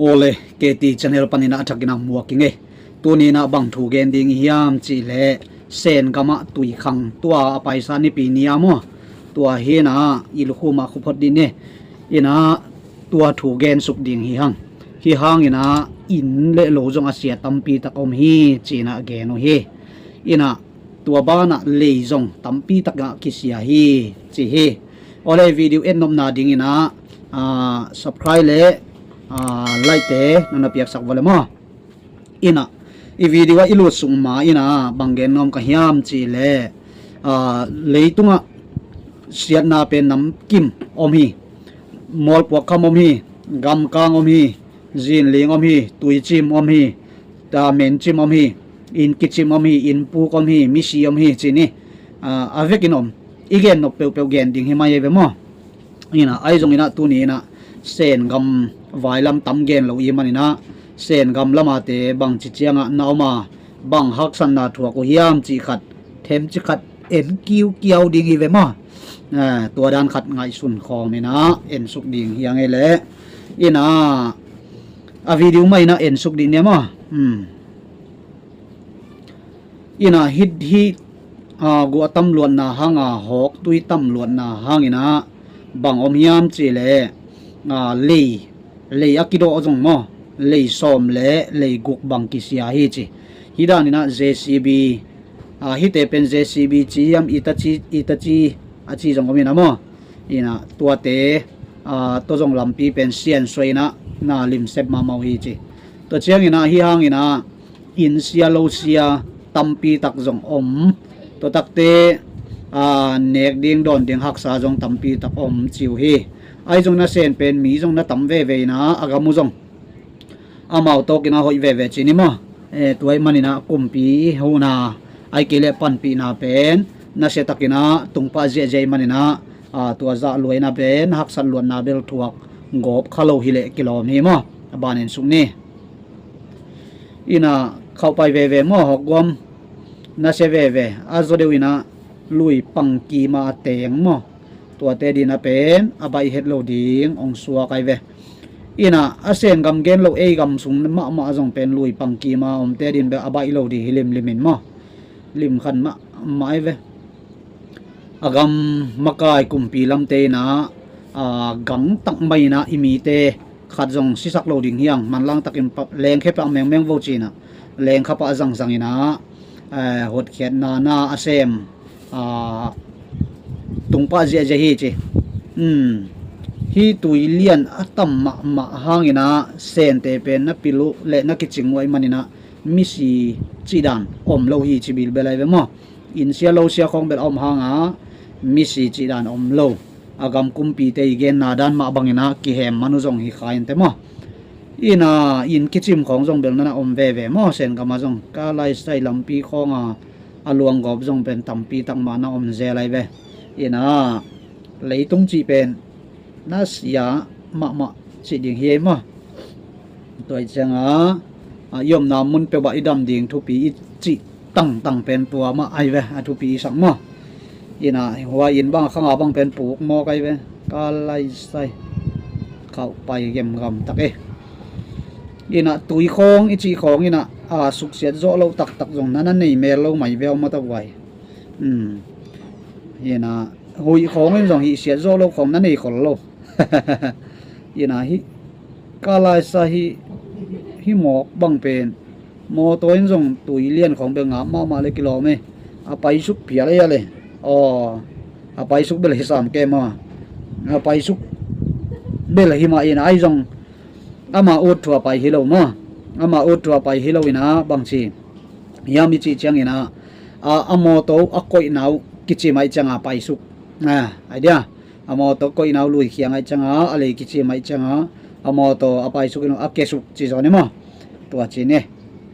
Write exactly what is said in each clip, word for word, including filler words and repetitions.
Awle, K T channel panin a thakin a muak ing ei. Tuni in a bang thu gen ding i hiam cih leh, Sen gamah tuikhang tua a paisa nipi ni a maw, tua hi in a i lukhu mah khuphot dih ni. In a tua thu gen suk ding hi hang. Hi hangin a inn le lo zong a sia tampi tak om hi ci in a gen uh hi. In a tua banah lei zong tampi tak a kisia hi ci hi. Awle, video et nopna dingin a, ah, subscribe le, ah, like te nana piaksak vawle maw. In a i video ah i lut sung ma in a bang gen nuam ka hiam cih leh, ah, leitungah siatna pen namkim om hi. Mualpuak kham om hi. Gamkang om hi. Zinling om hi. Tuicim om hi. Ta mencim om hi. Inn kicim om hi. Inn puk om hi. Misi om hi ci ni. Ah, a vekin om. I gen nop peuhpeuh gen ding hi mai ei ve maw. In a ahi zongin a tuni in a Sen gam vailam tam gen lo i hih manin a Sen gam lamate bangci ciangah na om a, bang haksatna thuak uh hiam cih khat themci khat en kiukiau ding hi ve maw. Eh, tua dan khat ngaihsun khawm in a en suk ding hi hang ei leh. In a a video mah in a en suk dih ni maw. Hmm. In a hih, hih, ah, guah tam luatna hang a, hawktui tam luatna hangin a bang om hiam cih leh, ah, lei, lei a kidawh zong maw, lei sawm le lei guk bang kisia hi ci. Hih danin a J C B, ah, hihte pen J C B ci hiam, Hitachi, Hitachi a ci zong om in a maw. In a tuate, ah, tua zong lampi pen siansuah in a na limsep mahmah uh hi ci. Tua ciangin a hih hangin a inn sia lo sia tampi tak zong om. Tua takte, ah, nek ding dawn ding haksa zong tampi tak om ci uh hi. Ahi zongin a Sen pen mi zong na tam veve in a, a gam uh zong amau tawkin a hoih veve ci ni maw. Eh, tua ahih manin a kumpi huhna ahih kei leh panpihna pen nasia takin a tungpah ziahziah ahih manin a, ah, tua zah luaina pen haksat luatna bel thuak gawp kha lo hi leh kilawm hi maw. A ban en suk ni. In a khauhpai veve maw, hawkguam nasia veve a zaw deuh in a lui pang kim a teng maw. Tuate ding a pen a baih het lo ding hong suak ahi ve. In a a Sen gam gen lo ei gam sung mahmah zong pen lui pang kim a omte ding bel a baih lo ding hi limlim in maw. Limkhan mahmah ahi ve. A gam makai kumpi lamte in a, a, gangtak mai in a i mite khat zong sisak lo ding hi hang, manlang takin pa, lengkhe pah mengmeng vo ci in a, lengkha pah zangzang in a, eh, hotkhiatna na a sem, ah, tungpah ziahziah hi ci. Hmm. Hih tui lian a tam mahmah hangin a Sente pen na pil uh le na kicing uh ahih manin a misi cih dan om lo hi ci bilbel ahi ve maw. Inn sia lo sia khawng bel a om hang a misi cih dan om lo. A gam kumpite i genna dan mah bangin a kihem man uh zong hi kha inteh maw. In a inn kicim khawng zong bel na na om veve maw, Sen gam ah zong. Ka laisai lampi khawng a, a luanggawp zong pen tampi tak mah na om zel ahi ve. In a leitung cih pen na sia mahmah cih ding hi ei maw. Tua ahih ciang a, a, i omna mun peuh ah i dam ding thupi i cih tangtang pen tua mah ahi ve, a thupi i sak maw. In a hua inn bang a khang a bang pen puk mawk ahi ve. Ka laisai khauhpai gemgam tak e. In a tui khawng i cih khawng in a, a, suksiat zawh loh taktak zong na na nei mel lo mai ve aw maw ta vuai. Hmm. In a huih khawng in zong hih siat zawh loh khawng na nei khol lo. In a hih ka laisa hih, hih mawk bang pen mawtaw in zong tui lian khawng bel ngap mahmah le kilawm e. A paisuk phial ei a le. Aw, a paisuk bel hi sam ke maw. A paisuk bel hi mah in a, ahi zong ama ut thua pai hi lo maw. Ama ut thua pai hi lo in a bangci hiam i cih ciangin a, a, a mawtaw a koihna uh kicim ahih ciang a paisuk. A, idea. A mawtaw koihna uh luikhiang ahih ciang a, a lei kicim ahih ciang a, a mawtaw a paisuk in a kesuk ci zaw ni maw. Tua ci ni.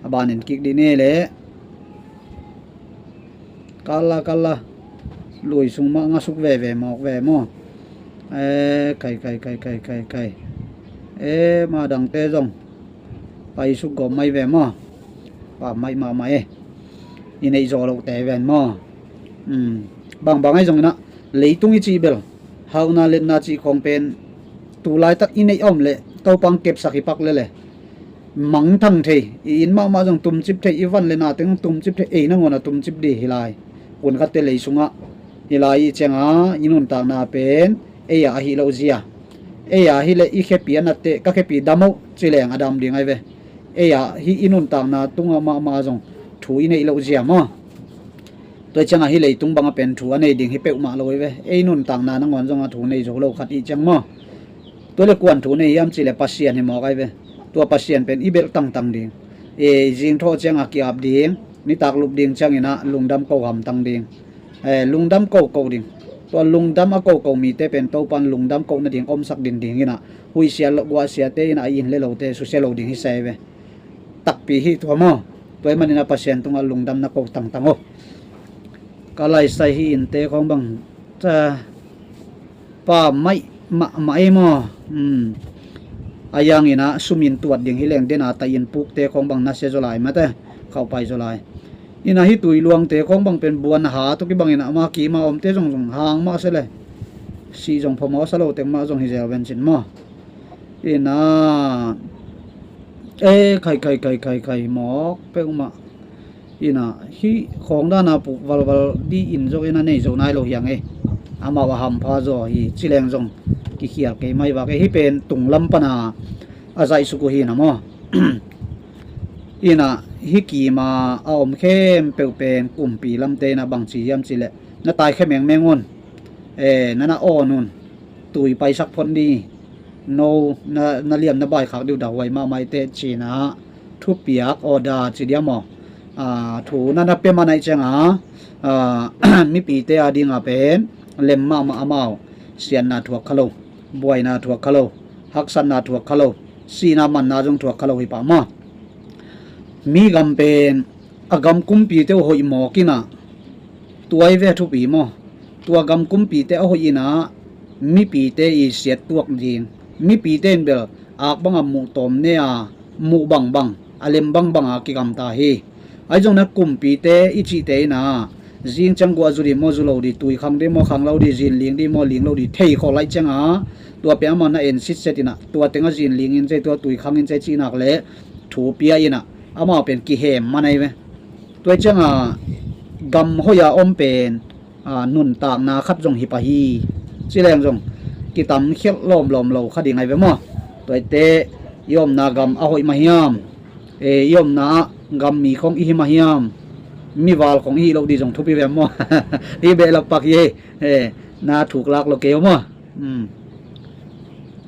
A ban en kik dih ni le. Kala, kala. Lui sung mah ngasuk veve mawk ve maw. E, kai, kai, kai, kai, kai, kai. E, ma dangte zong paisuk gawp mai ve maw. Pa mai mahmah e. I neih zaw lohte ven maw. Hmm. Bangbang ahi zongin a leitung i cih bel hauhna letna cih khawng pen tu laitak i neih a om leh Topa hong kepsak hi pak lele. Mangthang thei, i inn mahmah zong tumcip thei, i van le na teng zong tumcip thei, ei nangawn a tumcip ding hi lai. Hun khatte lei sungah hi lai i ciangah i nuntakna pen ei a ahi lo zia. Ei a hi le i khepi a natte, ka khepi dam uh ci leng a dam ding ai ve. Ei a hi i nuntakna tungah mahmah zong thu i neih lo zia maw? Tua ciangah hi leitung bangah pen thu a nei ding hi peuhmah lo hi ve. Ei nuntakna nangawn zongah thu nei zo lo khat i ciang maw? Tua le kuan thu nei hiam ci le Pasian hi mawk ai ve. Tua Pasian pen i belh tangtang ding. E, zingthawh ciangah ki-ap ding, nitak lup ding cianginah lungdam ko hamtang ding. E, lungdam ko ko ding. Tua lungdam a ko ko mite pen Topan lungdam ko nading omsak din dinginah huihsia guahsiate inah a inn le lote susia lo ding hi sai ve. Takpi hi tua maw? Tua i maninah Pasian tungah lungdam na ko tangtang aw. Ka laisai hi innte khawng bang ca pa maih mahmah ei maw? A yanginah sumin tuat ding hi leng dena ta in pukte khawng bang nasia zaw lai mate, khauhpai zaw lai. Inah hi tui luangte khawng bang pen buan a ha tuk i banginah ama kima omte zongzong hang mah se le. Sih zong phamawh sa lo teng mah zong hi zel vencin maw? Inah e khai khai khai khai khai mawk peuhmah. Inah hi khawng dana puk valval di in zong ina nei zo nai lo hiang e. Amau a hampha zaw hi ci leng zong kikhial kei mai vak e. Hi pen tunglam pana a zaihsuk uh hi na maw? Inah hi kima a om khempeuh pen kumpi lamte inah bangci hiam ci leh na taikhia mengmeng un. E, na na awn un. Tui paisak phot ni. No, na, na liam na baikhak diu dahuai mahmah i teh cinah thupiak order ci dia maw? A, thu na na pia man aih cianga, a, mipite a dinga pen lem mahmah amau siatna thuak kha lo, buaina thuak kha lo, haksatna thuak kha lo, sihna manna zong thuak kha lo hi pah maw? Mi gam pen a gam kumpite uh hoih mawk inah tua i ve a thupi maw? Tua gam kumpite a hoih inah mipite i siat tuak ding, mipite in bel ak banga muh tawm ne a muh bangbang a lem bangbanga kigamta hi. Ahi zong na kumpite i cihte inah zing ciang guah zu dih maw, zu lo dih, tui khang dih maw, khang lo dih, zin ling dih maw, ling lo dih, thei khawh laih cianga tua pen amau na en sitset inah tua tengah zin ling in cei, tua tui khang in cei cihnak le thu pia inah amau pen kihem man ahi ve. Tua cianga gam hoih a om pen, a, nuntakna khat zong hi pah hi. Ci leng zong kitam khialh lawmlawm lo kha ding ahi ve maw? Tua i teh i omna gam a hoih mah hiam? E, i omna ah gam mi khong i hi mah hiam? Mival khong i hi lo dih zong thupi ve maw? I behlap pak hi e. E, na thuk lak lo kei maw?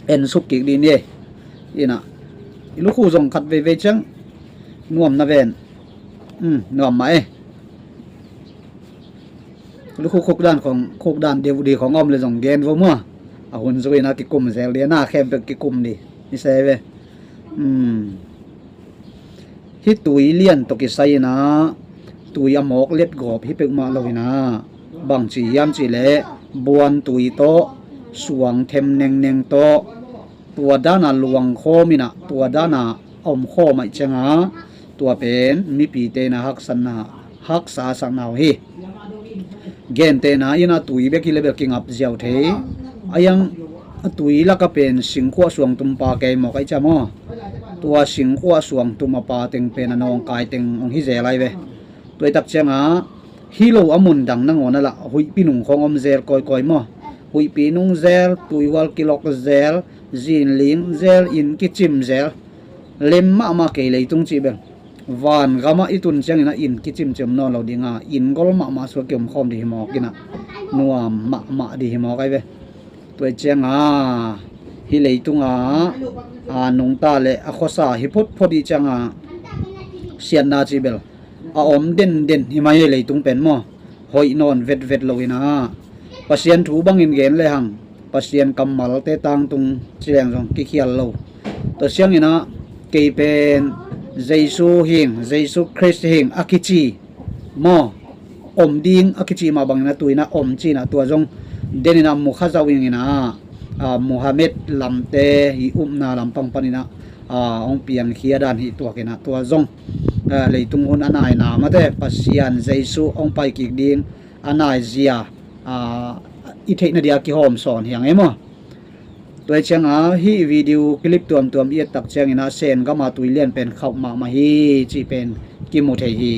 En suk kik dih ni e. Inah i lukhu zong khat veivei ciang nuam na ven. Nuam mah e. Lukhu khukdan khong, khukdan deuh dih khong om le zong gen vo maw? A hun zui inah kikum zel dih, na khempeuh kikum dih i se ve. Hih tui lian tawh kisai inah tui a mawk letgawp hi peuhmah lo inah bangci hiam cihleh buan tui tawh, suang them nengneng tawh, tua dana luangkhawm inah tua dana a omkhawm aih cianga tua pen mipite inah haksatna, haksa a sakna uh hi. Gentehna inah tui bek hi le bel kingap ziau thei. A yang a tui laka pen singkhuah suangtum pa kei mawk aih cia maw? Tua singkhuah suangtum a pa teng pen a nawngkai teng hong hi zel ai ve. Tua i tak cianga hi lo a mun dang nangawn a lah huihpi nung khawng om zel kawikawi maw? Huihpi nung zel, tuihual kilok zel, zinling zel, inn kicim zel. Lem mahmah kei leitung cih bel van gamah i tun ciangin a inn kicimcim nawn lo dinga inn gol mahmah sua kiomkhawm dih hi mawk inah nuam mahmah dih hi mawk ai ve. Tua i cianga hi leitunga a nungta le a khuasa hi photphot i cianga siatna cih bel a om denden hi mai hi leitung pen maw? Hoih nawn vetvet lo inah Pasian thu bangin gen lehang Pasian kammalte tangtung ci leng zong kikhial lo. Tua sianginah kei pen Jesu hing, Jesu Khrist hing a kici maw? Om ding a kici mah bangin a tuinah om cinah tua zong deninah mukha zau inginah, a, Muhammad lamte hi upna lampang paninah, a, hong piangkhia dan hi tuakinah tua zong, a, leitung hun a naina mate Pasian Jesu hong paikik ding a naizia, a, i theihna dia kihawm sawn hiang ei maw? Tua ciangin hih video clip tuamtuam i et tak ciangin ah Sen gam a tui lian pen khauh mahmah hi cih pen kimu thei hi.